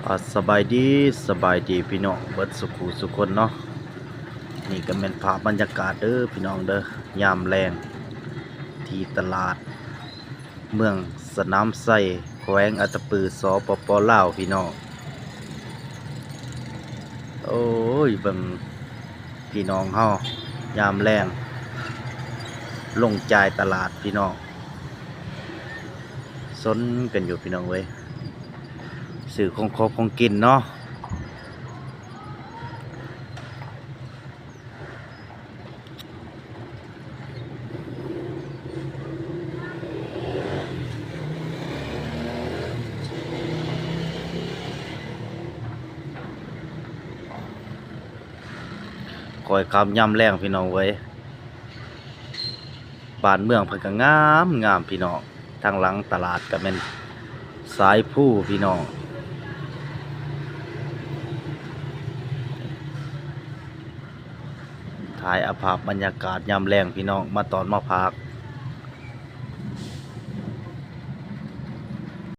ອ່າ ສະບາຍດີ ສະບາຍດີພີ່ນ້ອງເບິດສຸຂູສຸຄົນເນາະ. ນີ້ກໍແມ່ນພາບບັນຍາກາດເດີພີ່ນ້ອງເດີ ຍາມແລງທີ່ຕະຫຼາດເມືອງສະໜາມໄຊ ແຂວງອັດຕະປື ສປປ ລາວ ພີ່ນ້ອງ. ໂອ້ຍ ເບິ່ງພີ່ນ້ອງເຮົາຍາມແລງລົງຈ່າຍຕະຫຼາດພີ່ນ້ອງ ຊົນກັນຢູ່ພີ່ນ້ອງເອີຍ. ຊື້ຂອງຂອບຂອງກິນເນາະ. ຂ້ອຍຄ່ຳຍາມແລງພີ່ນ້ອງເອີຍ. ບ້ານເມືອງເພິ່ນກໍງາມໆ ພີ່ນ້ອງ. ທາງຫຼັງຕະຫຼາດກໍແມ່ນສາຍພູພີ່ນ້ອງ. ຖ່າຍເອົາພາບບັນຍາກາດຍາມແລງພີ່ນ້ອງ ມາຕອນມາຝາກ